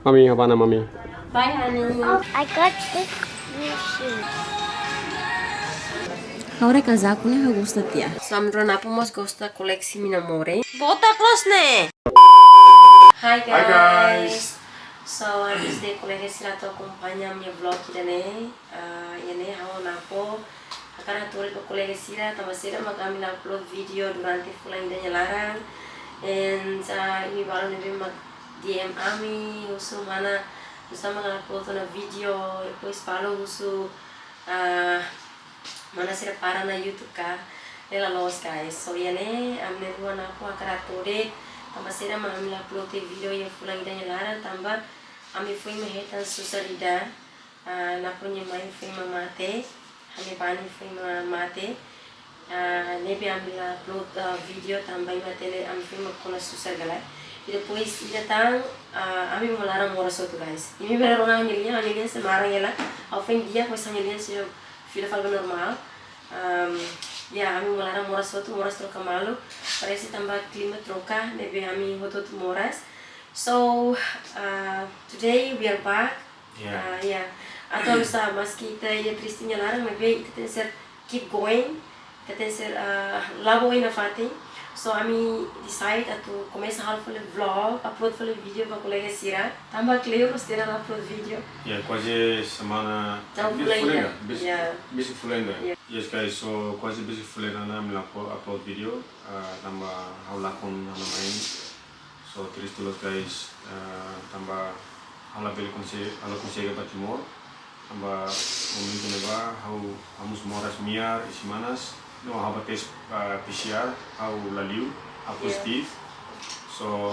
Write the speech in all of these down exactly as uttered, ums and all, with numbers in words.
Mami, Havana, mami. Bye, honey. Oh, I got this new shoes. Ha'u haree kazaku ne'e ha'u gosta tiha. So, ami rua Napo mós gosta koleksi mina more. Bota close ne'e. Hi, guys. Hi, guys. So, antes de kolega sira atu akompaña ami-nia vlog ida-ne'e, ah, iha ne'e ha'u ho Napo hakarak hatudu ba kolega sira, tanba saida mak ami la upload vídeo durante fulan ida nia laran. And, ah, imi balu ne'ebé mak D M ami, husu mana, husu mana la upload ona vídeo, depois balu husu, ah, mana sira para ona YouTube ka, ne'e la loos, guys. So, iha ne'e, ami na'in-rua Napo hakarak hatudu, tanba saida mak ami la upload vídeo iha fulan ida nia laran, tanba ami foin mak hetan susar ida, ah, Napo nia mãe foin mak mate, ha'u-nia bani foin mak mate, ah, ne'ebé ami la upload, ah, vídeo tanba imi hatene ami foin mak kona susar galai. I depois ida tan, ah, ami mak laran moras hotu, guys. Imi bele rona ha'u-nia lian, ha'u-nia lian sei maran hela. Ha'u foin di'ak, mas ha'u-nia lian sei fila fali ba normál. Am, ya, ami mak laran moras hotu, moras troka malu. Parese tanba klima troka, ne'ebé ami hotu-hotu moras. So, ah, today we are back. Ya. Ah, ya. Atu halo sá, maski ita iha triste nia laran, maibé ita tenke ser keep going. Ita tenke ser, ah, la'o ba oin nafatin. So, ami decide atu komesa halo fali vlog, upload fali vídeo ba kolega sira. Tanba kleur, sira la upload vídeo. Ya, kuaze semana. Tau besik fulan ida. Fulan ida, besik, ya, besik fulan ida. Ya. Yes, guys, so kuaze besik fulan ida ona ami la upload, upload vídeo, ah, tanba ha'u lakon ha'u-nia mãe. So, triste loos, guys, eh, tanba ha'u labele konse-, ha'u la konsege bá Timor. Tanba momentu ne'ebá, ha'u, ha'u mós moras miar, isin manas. No, ha'u bá tes, eh, P C R, ha'u la liu, ha'u, ya, positif. So,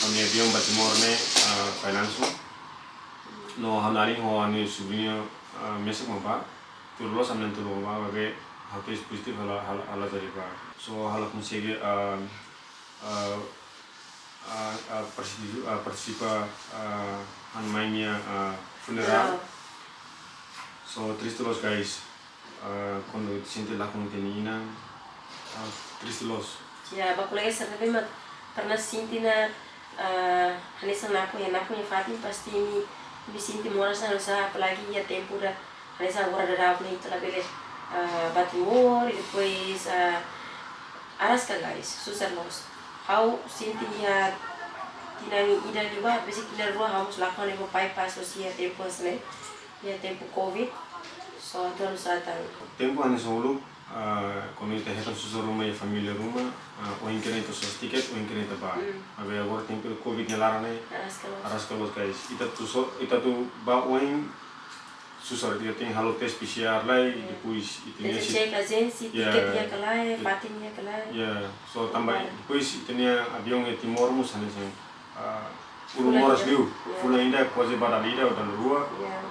ha'u-nia aviaun bá Timor ne'e, eh, falla langsung. No, ha'u-nia alin ho ha'u-nia sobriñu, eh, mesak mak bá. Tuir loos ami na'in-tolu mak bá, maibé ha'u tes positif, ha'u la, ha'u la, ha'u la jadi bá. So, ha'u la konsege, eh, ah, ah, ah, partisi-, ah, partisipa, ah, ha'u-nia mãe nia, ah, funerál. Funerál. So, triste loos, guys. Ah, kuandu sente lakon ita-nia inan, ah, triste loos. Ya, ba kolega sira ne'ebé mak pernah sente ona, ah, hanesan Napo, iha Napo nia fatin pasti imi, imi sente moras ona, apalagi iha tempu ida hanesan agora daudaun ne'e ita labele, ah, bá Timor, i depois, ah, araska, guys, susar loos. Ha'u sente iha tinan ida liubá, besik tinan rua ha'u mós lakon ha'u-nia pai pas hosi iha tempu hanesan ne'e, iha tempu covid. So, atu halo sá tan. Tempu hanesan uluk, ah, kuandu ita hetan susar ruma iha família ruma, ah, ohin kedan ita sosa tiket, ohin kedan ita bá. Hmm. Maibé agora tempu covid nia laran ne'e, araska loos. Araska loos, guys. Ita atu so-, ita atu bá oin, susar, ita tenke halo tes P C R lai, ya, depois ita tenke, tenke si-, cek ajénsia, ya, tiket iha ka lae, it-, fatin iha ka lae. Ya, so tanba, ya, depois ita-nia aviaun iha Timor mós hanesan, ah, uluk, fulan ida, moras liu, ya, fulan ida kuaze bá dala ida ou dala rua. Ya.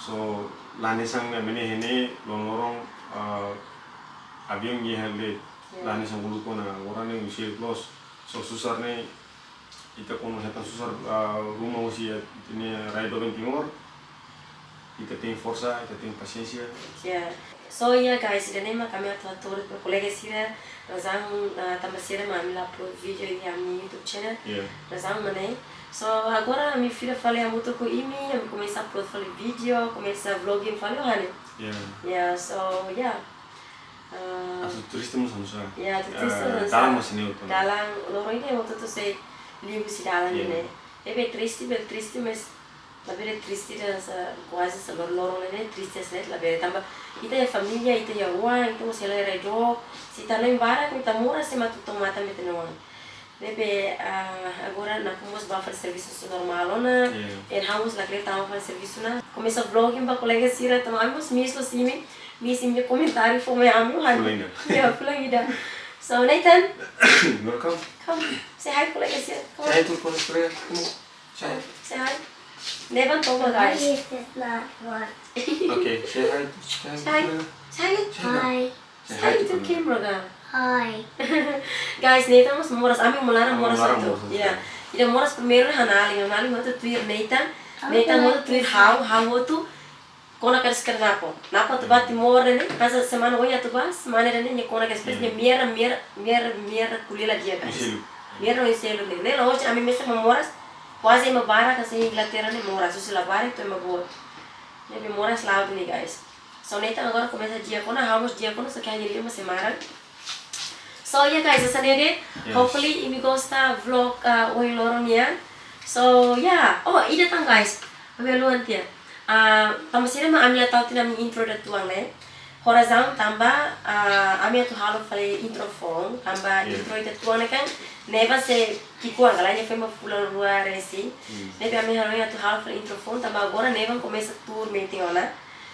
So, la hanesan imi haree ne'e, loron-loron, ah, aviaun iha hela de'it, ya, la hanesan uluk ona, agora ne'e husi loos. So, susar ne'e, ita kuandu hetan susar, ah, ruma husi ita-nia rai doben Timor, ita tenke forsa, ita tenke pasiénsia. Ya. So, ya, guys, ida-ne'e mak ami atu hatudu ba kolega sira, razaun, ah, tanba saida mak ami la upload vídeo iha ami-nia YouTube channel. Ya. Razaun mak ne'e. So, agora ami fila fali hamutuk ho imi, ami komesa upload fali vídeo, komesa vlogging fali, oh, honey? Ya. Ya, so, ya. Ah, atu triste mós hanesan. Ya, atu triste, eh, hanesan. Dalan mós ne'e hotu. Dalan, loron ida hotu-hotu sei liu husi dalan, ya, ne'e. Ne'ebé triste, bele triste, mas labele triste hanesan kuaze hanesan loron-loron ne'e triste hanesan ne'e, labele, tanba ita iha família, ita iha oan, ita mós hela iha rai dook, se ita hanoin barak, ita moras, ema atu tau matan ba ita-nia oan. Ne'ebé, ah, agora Napo mós bá fali servisu normál ona. Ya. I ha'u mós lakleur tama fali servisu ona. Komesa vlogging ba kolega sira, tanba ami mós miss loos imi, miss imi-nia komentáriu fó mai ami, oh, honey? Fulan ida. Ya, fulan ida. So, Nathan. Welcome. Come, say hi kolega sira. Come on. Say hi to kolega sira. Come on. Say hi. Say hi. Nevan toba, guys. This is not one. Okay, say hi. Say hi. Say hi. Say hi. Say hi. Say hi to camera, girl. Hi. Guys, Nathan mós moras, ami mak laran moras hotu. Ami mak laran moras hotu. Ya. Ida moras primeiru ha'u-nia alin, ha'u-nia alin hotu tuir Nathan. Nathan hotu tuir ha'u, ha'u hotu kona karik Napo. Napo atu bá Timor ne'e, hanesan semana oin atu bá, semana ne'e nia kona karik, ya, nia miar, miar, miar, miar ko'alia la di'ak, guys. Oin seluk. Miar oin seluk ne'e. Ne'e la'ós ami mesak mak moras. Kuaze ema barak ka se Inglaterra ne'e moras, husi labarik to'o ema boot. Ne'ebé moras la'o duni, guys. So, Nathan agora komesa di'ak ona, ha'u mós di'ak ona, só ke ha'u-nia liman sei maran. So, yeah, guys, hanesan ne'e de'it. Yes. Hopefully, imi gosta vlog, ah, ohin loron nian. So, yeah. Oh, ida tan, guys. Ami haluha tiha. Ah, tanba sira mak ami la tau tiha ami intro ida tuan ne'e. Ho razaun tanba, ah, ami atu halo fali intro foun, tanba Yeah. intro ida tuan ne'e kan, Neva sei ki'ikoan, ka lae, nia foin mak fulan rua resin. Hmm. Ne'ebé ami hanoin atu halo fali intro foun, tanba agora Neva komesa tuur metin ona.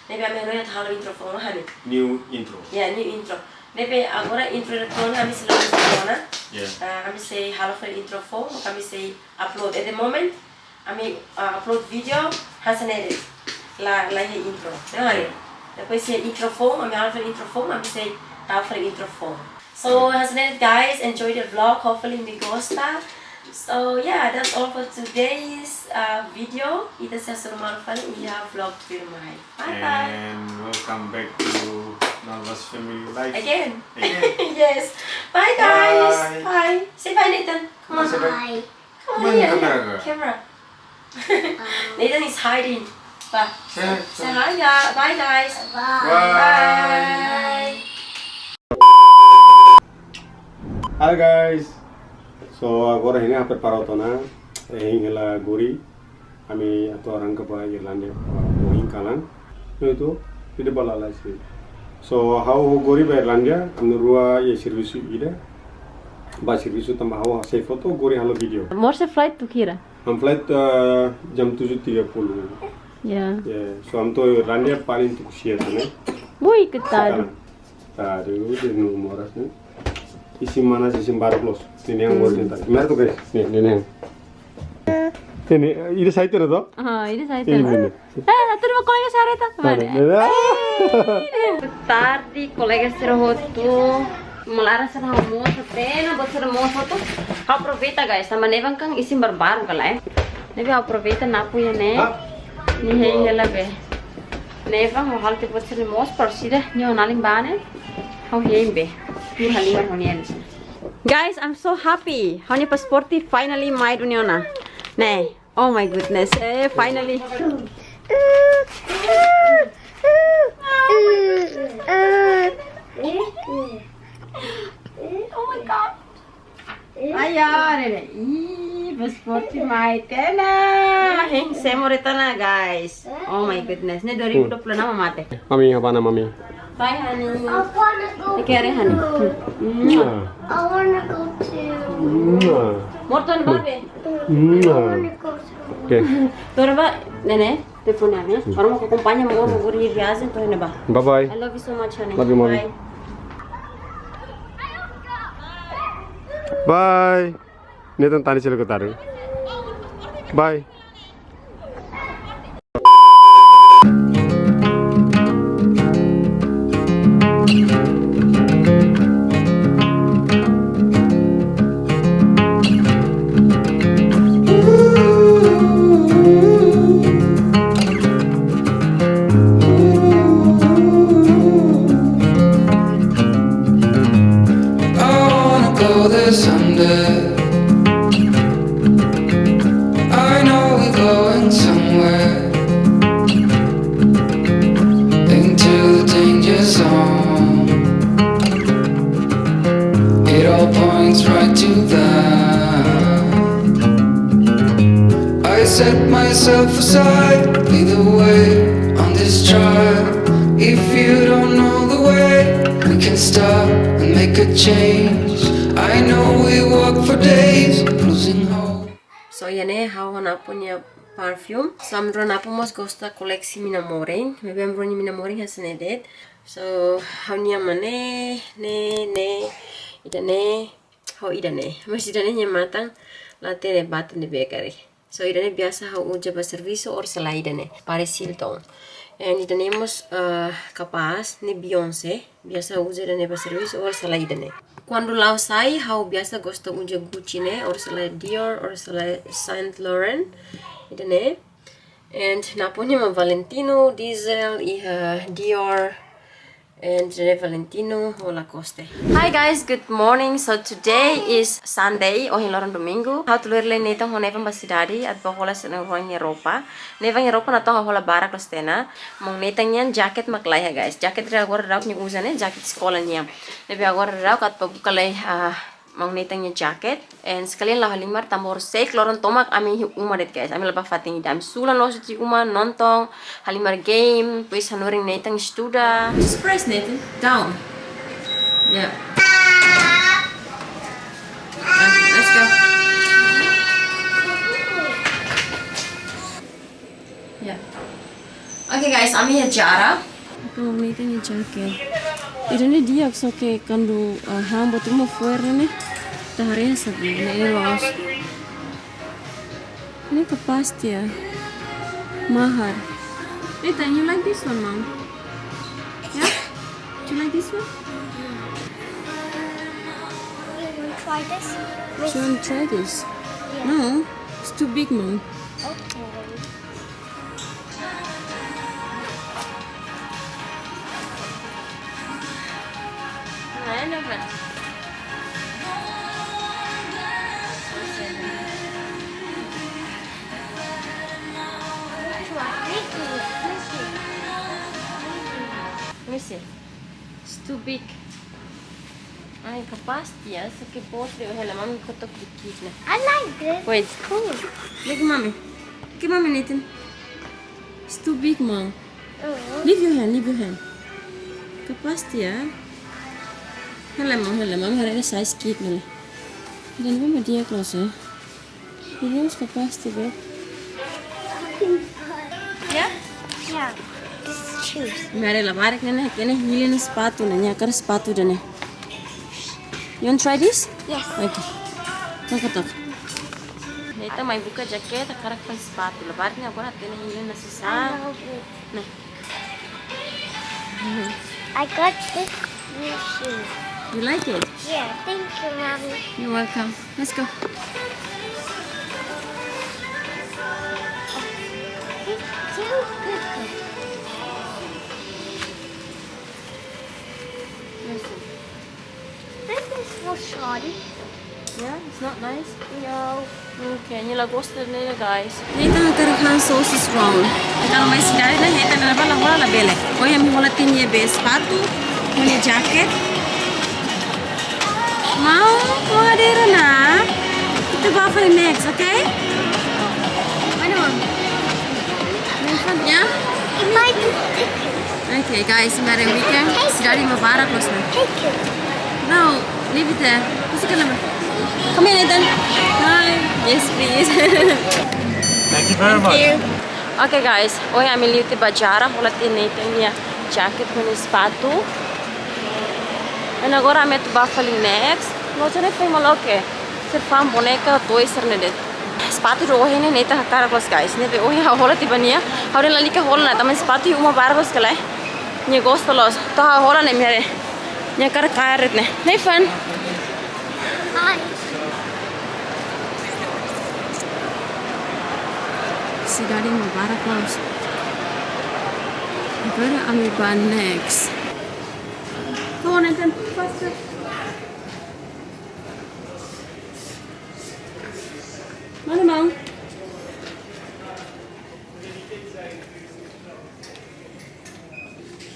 Ne'ebé ami hanoin atu halo intro foun, hanesan ne'e. New intro. Ya, new intro. Ne'ebé agora intro ida tuan ne'e ami sei la lansa ona. Yeah. Ah, ami sei halo fali intro foun, mak ami sei upload. At the moment, ami, ah, upload video hanesan ne'e de'it. La, la iha intro. Ne'e hanesan ne'e. Yeah. Depois se intro foun, ami halo fali intro foun, ami sei tau fali intro foun. So, hanesan ne'e de'it, guys, enjoy the vlog. Hopefully imi gosta. So, yeah, that's all for today's, uh, video. Ita sei hasoru malu fali iha vlog tuirmai. Bye bye. And welcome back to Nalva's family life. Again. Again. Yes. Bye, guys. Bye. Bye. Say bye, Nathan. Come on. Say bye. Bye. Come on Bye, here. Camera. Camera. Nathan is hiding. Bye. Say hi, Say say hi. hi, guys. Bye, guys. Bye. Bye. Hi, guys. So, agora ha'u-nia prepara ona, eh, hein hela Gori. Ami atu arranka ba Irlandia, ba ohin kalan. Ne'e atu, ida ba lala si. So, ha'u ho Gori ba Irlandia, ami rua iha servisu ida. Ba servisu tanba ha'u hasai foto, Gori halo video. Morse flight tuku hira? Ami flight, eh, jam tujuh tiga puluh. Ya. Ya, so ami to'o Irlandia paling tuku sia ne'e. Bui, ke tarde. Sekarang. Tarde, udah nunggu moras ne'e. Isin manas, isin baru close. Ne'e yang Hmm. baru cinta. Mari tuh, guys. Ne'e, ne'e yang. Ne'e, ne'e, ida sai terus toh? Ah, ida sai terus. Ne'e, ne'e. Eh, atu ba kolega sira toh? Mana? Ne'e, ne'e. Eh, tarde, kolega sira hotu. Malaran sira almoço, pena, buat sira almoço toh. Ha'u aproveita, guys, tanba Nevan kan isin baru-baru ka lae. Ne'ebé ha'u aproveita napu iha ne'e. Hah? Nia hein hela be. Nevan, ha'u halo tiha buat sira almoço, para sira, nia ho nia alin bá ne'e. Ha'u hein be. Tuur halimar ho nia. Guys, I'm so happy. Ha'u-nia pasaporte finally mai duni ona. Ne'e. Oh my goodness. Eh, finally. Oh my God. Ayo, ne'e, ne'e. Ih, pasaporte mai tiha ona. Hein, se mori tiha ona, guys. Oh my goodness. Ne'e dua ribu dua puluh enam mate. Mami, apa nama Mami? Bye, honey. I wanna go Take care, honey. Mwah. I wanna go too. Mwah. Morton, babe. Mwah. I wanna go too. Oke. Tora ba, ne'e, ne'e. Telefone ami, ya. Orang mau akompaña, mau, mau di viaje, to'o ne'ebá. Bye bye. I love you so much, honey. Love you, mommy. Bye. Bye. Nathan tani sila kotari. Bye. I wanna go there someday. I know we're going somewhere into the danger zone. It all points right to that. I set myself aside, lead the way on this trial. If you don't know the way, we can stop and make a change. I know we walk for days, losing hope. So, iha ne'e ha'u ho Napo nia perfume. So, ami rua Napo mós gosta koleksi mina-morin. Maibé ami rua nia mina-morin hanesan ne'e de'it. So, ha'u-nian mak ne'e, ne'e, ne'e, ida-ne'e, ho ida-ne'e. Mas ida-ne'e nia matan la hatene bá tan ne'ebé karik. So, ida-ne'e biasa ha'u uza ba servisu, orsida la ida-ne'e. Paris Hilton. And ida-ne'e mós, eh, kapás, ne'e Beyoncé. Biasa uza ida-ne'e ba servisu, orsida la ida-ne'e. Kuandu la'o sai, ha'u biasa gosta uza Gucci ne'e, orsida la Dior, orsida la Saint Laurent, ida-ne'e. And Napo nia mak Valentino, Diesel, iha Dior, And today Valentino hola koste. Hi guys, good morning. So today is Sunday, ohin loron domingu. Ha'u tuur lai Nathan ho Nevan ba sidade, atu bá hola sira-nia roupa. Nevan nia roupa natoon ha'u hola barak loos tiha ona. Maun Nathan nian jaket mak laiha guys. Jaket ida agora daudauk nia uza ne'e, jaket eskola nian. Ne'ebé agora daudauk atu bá buka lai, ah, maun Nathan nia jaket. And sekalian la'o halimar tanba horisehik loron tomak ami iha uma de'it guys. Ami la bá fatin ida, ami sulan loos tiha uma nonton, halimar game, depois hanorin Nathan estuda. Just press Nathan, down. Yeah. Okay, let's go. Ya. Oke guys, ami iha Zara. Oke, maun Nathan nia jaket. Ida-ne'e di'ak só ke kuandu, eh, han buat ruma fo'er ne'e, ita haree sabi, ne'e loos. Ne'e kapás tiha. Mahar. Nathan, you like this one, Mom? Yeah? Do you like this one? You wanna try this? You wanna try this? Yeah. No, it's too big, Mom. Okay. Let me see. It's too big. Ai, kapás tiha, só ke boot liu, hela, mami kotuk dikit ona. I like this. Wait. Cool. Look, mommy. Look, mommy, Nathan. It's too big, Mom. Oh. Leave your hand, leave your hand. Kapás tiha. Hela, Mom, hela, Mom, haree size ki'ik ne'e. Dan mama dia close, eh. Ini harus kapás tiha, babe. Ya? Ya. Just choose. Mari labarik ne'e, ne'e hili nia sapatu ne'e, nia hakarak sapatu ida-ne'e. You want try this? Yes. Okay. Toka, toka. Nathan mai buka jaket, hakarak fali sapatu. Labarik ne'e agora hatene hili nia sasán. I love it. Ne'e. I got this new shoe. You like it? Yeah, thank you, Mommy. You're welcome. Let's go. It's so good. Listen. This is for Shadi. Yeah, it's not nice. No. Okay, nia la gosta ne'e, guys. Nathan hakarak han sosis roll. Kalau mai sidade ne'e, Nathan ne'e bá la hola labele. Ohin ami hola tiha nia be sapatu, ho nia jaket. Mau, mau hadeer ona. Ita bá fali next, okay? Mana, Mom? Ya? It might be sticky. Okay, guys, mari weekend. Sidade mak barak loos ne'e. Thank you. No, leave it there. Masuk ke dalam. Come here, Nathan. Hi. Yes, please. Thank you very much. Thank you. Oke, guys, ohin ami liu tiha ba Zara, hola tiha Nathan nia jaket ho nia sapatu. And agora ami atu bá fali next. Loja ne'e foin maloke. Sira fa'an boneka, toys sira-ne'e de'it. Sapatu ida ohin ne'e Nathan hakarak loos, guys. Ne'ebé ohin ha'u hola tiha ba nia. Ha'u dehan lalika hola ona, tanba sapatu iha uma barak loos ka lae. Nia gosta loos. To'o ha'u hola ne'e, mari. Nia hakarak kaer de'it ne'e. Nathan. Hi. Sidade mak barak loos. Agora ami bá next. Come on, Nathan, faster. Mana, Mom?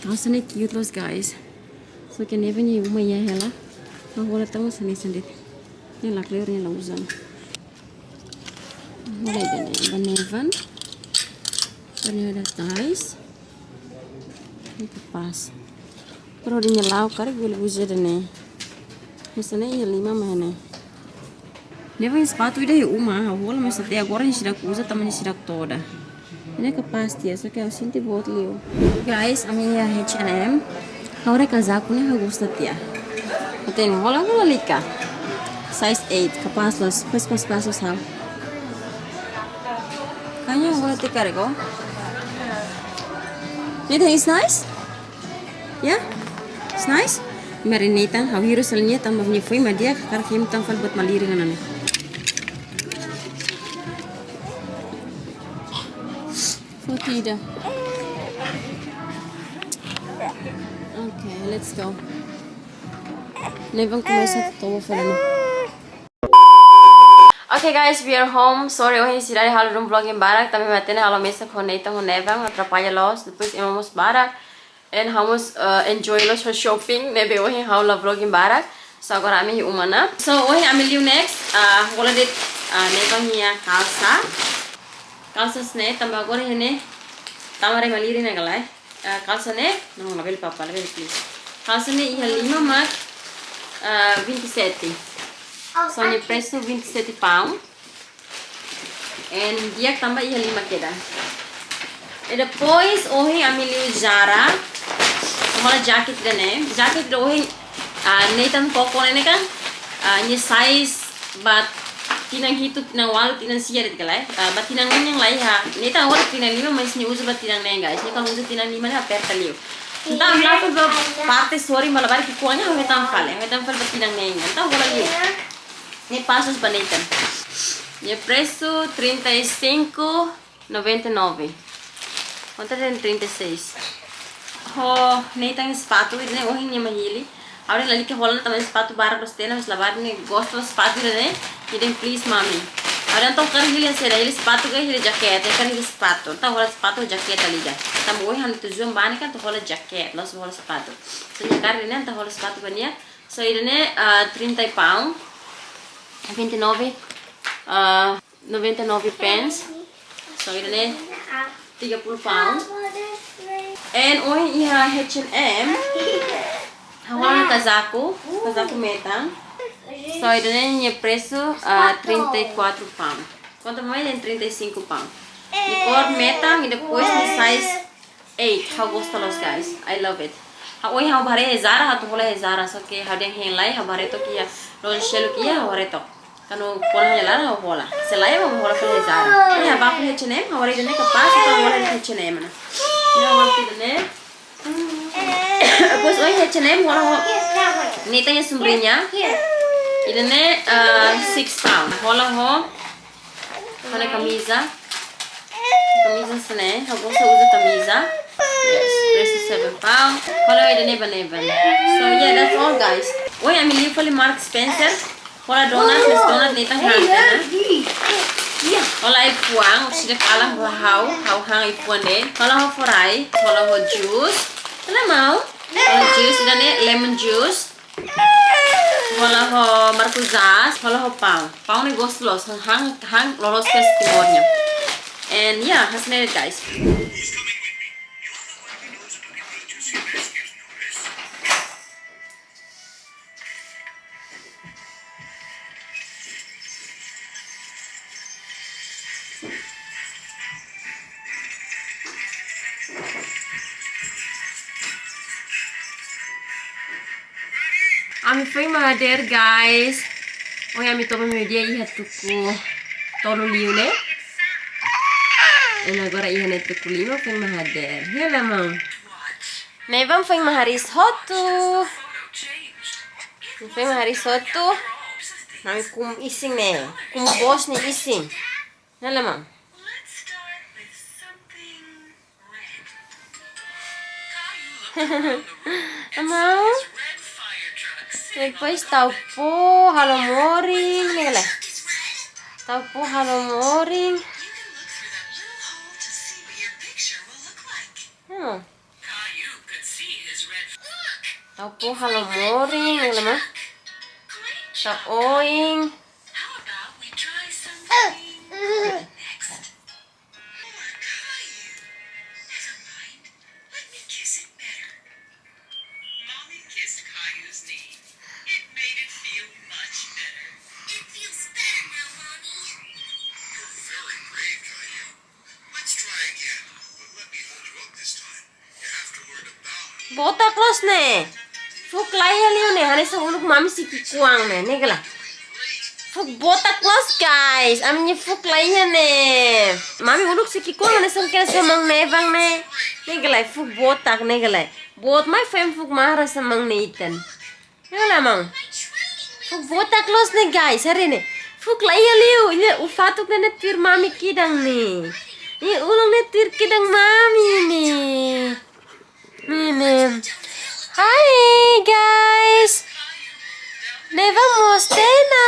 Hanesan ne'e cute loos, guys. Só ke Nevan nia uma iha hela. Ha'u hola tan hanesan ne'e sendiri. Nia la kleur, nia la uza. Hola ida-ne'e ba Nevan. Ba nia ida tais. Ne'e kapás. Pero ida-ne'e la'o karik bele uza ida-ne'e. Hanesan ne'e iha lima mak ne'e. Nevan nia sapatu ida iha uma, ha'u hola, mas até agora nia seidauk uza, tanba nia seidauk toda. Ne'e kapás tiha, só ke ha'u sente boot liu. Guys, ami iha H and M. Ha'u haree kazaku ne'e ha'u gosta tiha. Hatene, hola ka lalika? Size eight, kapás loos, pas, pas, pas loos ha'u. Kayaknya hola tiha karik ó. You think it's nice? Yeah? It's nice? Mari Nathan, ha'u hirus hela nia tanba nia foin mak di'ak, hakarak hemu tan fali buat malirin ona ne'e. Foti ida. Okay, let's go. Nevan komesa toba fali ona. Okay guys, we are home. Sorry, ohin seidauk halo duni vlogging barak, tanba imi hatene ha'u mesak ho Nathan ho Nevan, atrapalla loos, depois ema mós barak. And ha'u mós, uh, enjoy loos ho shopping, ne'ebé ohin ha'u la vlogging barak. So agora ami iha uma ona. So ohin ami liu next, uh, hola de'it, uh, Nevan nia kalsa. Kalsa ne'e, tanba agora ne'e, tama rai malirin ne'e galai. Ah, kalsa ne'e, no, labele papá, labele please. Kalsa ne'e iha lima mak, ah, vinte e sete. So, nia presu vinte e sete pound. And di'ak tanba iha lima kedas. E depois, ohin ami liu Zara. Hola jaket ida-ne'e. Jaket ida ohin, ah, Nathan koko ne'e kan. Ah, nia size ba tinan hitu, tinan ualu, tinan sia de'it galai. Ah, ba tinan neen la iha. Nathan agora tinan lima, mas nia uza ba tinan neen, guys. Nia kuandu uza tinan lima ne'e aperta liu. Entaun, ami la'o ba parte sorin ba labarik ki'ikoan ne'e, ha'u hetan fali. Ha'u hetan fali ba tinan neen. Entaun, hola liu. Ne'e pas loos ba Nathan. Nia presu trinta e cinco noventa e nove. Konta de'it trinta e seis. Ho Nathan sapatu, ida-ne'e ohin nia mak hili. Ha'u dehan lalika hola tanba sapatu barak loos tiha ona, mas labarik ne'e gosta loos sapatu ida-ne'e. Ida-ne'e please mami. Ha'u dehan entaun hakarak hili saida, hili sapatu ka hili jaket, hakarak hili sapatu. Entaun hola sapatu, jaket liga. Tanba ohin ha'u-nia tujuan ba ne'e kan atu hola jaket, la'ós hola sapatu. So nia hakarak ida-ne'e, entaun hola sapatu ba nia. So ida-ne'e, ah, trinta pound. Vinte e nove, ah, noventa e nove pence. So ida-ne'e tiga puluh pound. And ohin iha H and M. Ha'u hola kazaku, kazaku metan. So ida-ne'e nia presu, ah, trinta e quatro pound. Konta mai dehan trinta e cinco pound. Nia kór metan, i depois nia size eight, ha'u gosta loos, guys. I love it. Ha'u ohin ha'u bá haree iha Zara, ha'u atu hola iha Zara, só que ha'u dehan hein lai, ha'u bá haree took iha loja seluk iha, ha'u haree took. Kuandu kona ha'u-nia laran ha'u hola. Se lae ha'u hola fali iha Zara. Iha ba H and M, ha'u haree ida-ne'e kapás, ha'u hola iha H and M ona. Ida hola ida-ne'e. Depois ohin H and M hola ho Nathan nia sombriña. Ida-ne'e, ah, six pound. Hola ho ha'u-nia kamiza. Kamiza hanesan ne'e, ha'u gosta uza kamiza. Yes, presu seven pound. Hola ida-ne'e ba Nevan. So yeah, that's all guys. Ohin ami liu fali Marks and Spencer. Hola donut, mas donut Nathan han tiha ona. Hola ai-fuan, orsida kalan ho ha'u, ha'u han ai-fuan de'it. Hola ho forai, hola ho juice. Hola mau. Hola juice, ida-ne'e lemon juice. Hola ho maracujás, hola ho paun. Paun ne'e gostu loos, han, han loloos kedas Timor nian. And yeah, hanesan ne'e guys. Ami foin mak hadeer, guys. Ohin ami toba meiudia iha tuku tolu liu ne'e. And agora iha ne'e tuku lima foin mak hadeer. Hela, maun. Nevan foin mak hariis hotu. Foin mak hariis hotu. Ami kum isin ne'e. Kum bos nia isin. Hela, maun. Maun. Depois tau pó, halo morin, ne'e galai. Tau pó, halo morin. Hmm. Tau pó, halo morin, ne'e galai, maun. Tau oin. Botak loos ne'e. Fuuk laiha liu ne'e, hanesan uluk mami sei ki'ikoan ne'e, ne'e galai. Fuuk botak loos, guys. Ami-nia fuuk laiha ne'e. Mami uluk sei ki'ikoan hanesan kedas maun Nevan ne'e. Ne'e galai, fuuk botak, ne'e galai. Boot mai foin fuuk marah hanesan maun Nathan. Ne'e galai, maun. Fuuk botak loos ne'e, guys, haree ne'e. Fuuk laiha liu, ne'e uluk fatuk ne'e tuir mami kidan ne'e. Ne'e uluk ne'e tuir kidan mami ne'e. Ne'e, ne'e. Hi guys. Nevan mós tiha ona.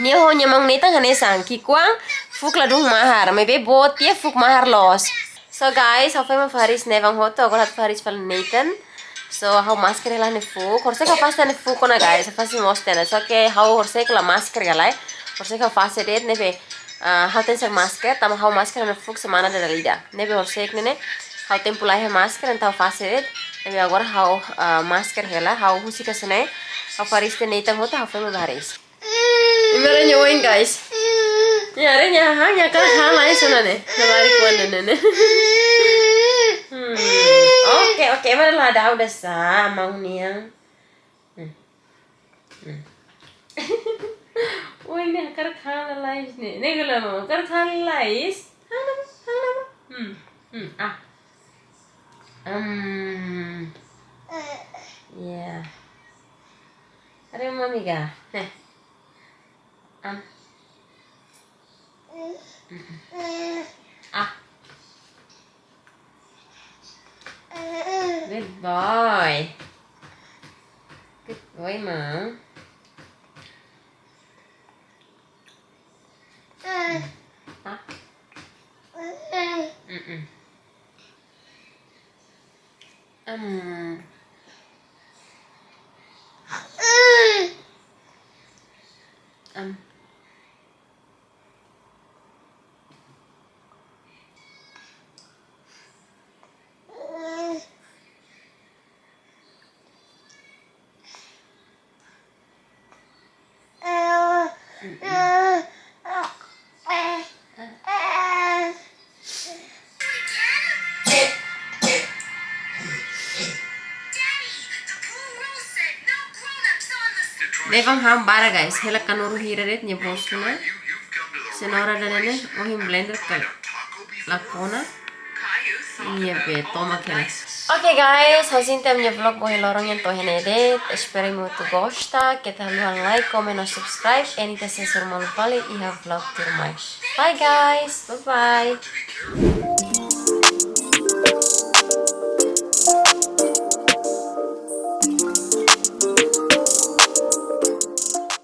Nia ho nia maun Nathan hanesan, ki'ikoan fuuk ladún mahar, maibé boot tiha fuuk mahar loos. So guys, ha'u foin mak fariis Nevan hotu, agora ha'u fariis fali Nathan. So, ha'u masker hela nia fuuk. Horisehik ha'u fase nia fuuk ona guys, ha'u fase mós tiha ona. So, ke ha'u horisehik la masker galai. Horisehik ha'u fase de'it, ne'ebé, ah, ha'u tenke ser masker, tanba ha'u masker nia fuuk semana dala ida. Ne'ebé horisehik ne'e ne'e, ha'u tempu laiha masker, entaun ha'u fase de'it. Ne'ebé agora ha'u, ah, masker hela, ha'u husik hanesan ne'e. Ha'u fariis tiha Nathan hotu, ha'u foin mak fariis. Imi haree nia oin, guys. Imi haree nia hahán, nia hakarak han lalais ona ne'e. Nia lari kuan ne'e ne'e. Hmm. Oke, oke, mana la ada udah sa, mau nian. Hmm. Hmm. Oin nia hakarak han lalais ne'e. Ne'e gula mau, hakarak han lalais. Han apa? Han apa? Hmm. Hmm. Ah. Hmm. Ya. Haree mami ka? Heh. Am. Ah. Good boy. Good boy, mom. Ah. Mm-mm. Am. Am. Nevan han barak, guys, hela kanuru hira de'it nia bolsu ne'e. Senora dala ne'e, ohin blender kal la kona. Nia be tomak hela. Oke guys, ha'u sente ami-nia vlog ba ohin loron nian to'o iha ne'e de'it. Espera imi hotu gosta. Keta haluha like, comment no subscribe. Ita sei hasoru malu fali iha vlog tuirmai. Bye guys, bye bye.